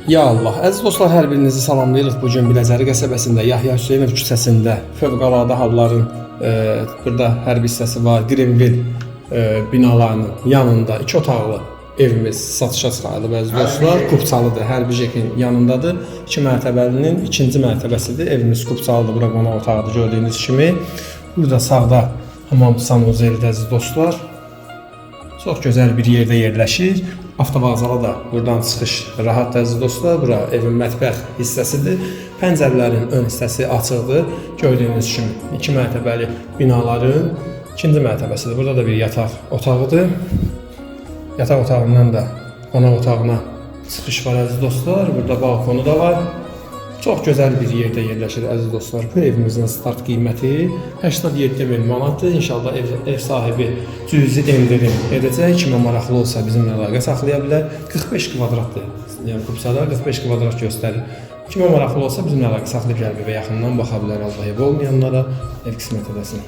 Ya Allah, əziz dostlar, hər birinizi salamlayırıq. Bu gün Biləcəri qəsəbəsində, Yahya Hüseynov küçəsində fövqəladə halların burada hərbi hissəsi var. Greenville binalarının yanında iki otaqlı evimiz satışa çıxarılıb, əziz dostlar. Kupçalıdır, hərbi JEK-in yanındadır. İki mərtəbəlinin ikinci mərtəbəsidir. Evimiz kupçalıdır. Bura qonaq otağıdır gördüyünüz kimi. Burada sağda hamam sanuzelidir, əziz dostlar. Çox gözəl bir yerdə yerləşir. Avtovağzala da buradan çıxış rahatdır, əziz dostlar. Bura evin mətbəx hissəsidir. Pəncərələrin ön hissəsi açıqdır. Gördüyünüz kimi iki mərtəbəli binaların ikinci mərtəbəsidir. Burada da bir yataq otağıdır. Yataq otağından da qonaq otağına çıxış var, əziz dostlar. Burada balkonu da var. Çox gözəl bir yerdə yerləşir, əziz dostlar. Bu evimizin start qiyməti 87 min manatdır. İnşallah ev sahibi cüzi endirim edəcək. Kimə maraqlı olsa bizimlə əlaqə saxlaya bilər. 45 kvadratdır. Yəni kupçada 45 kvadrat göstərir. Kimə maraqlı olsa bizimlə əlaqə saxlayıb gəlib evə yaxından baxa bilər. Allah ev olmayanlara ev qismət eləsin.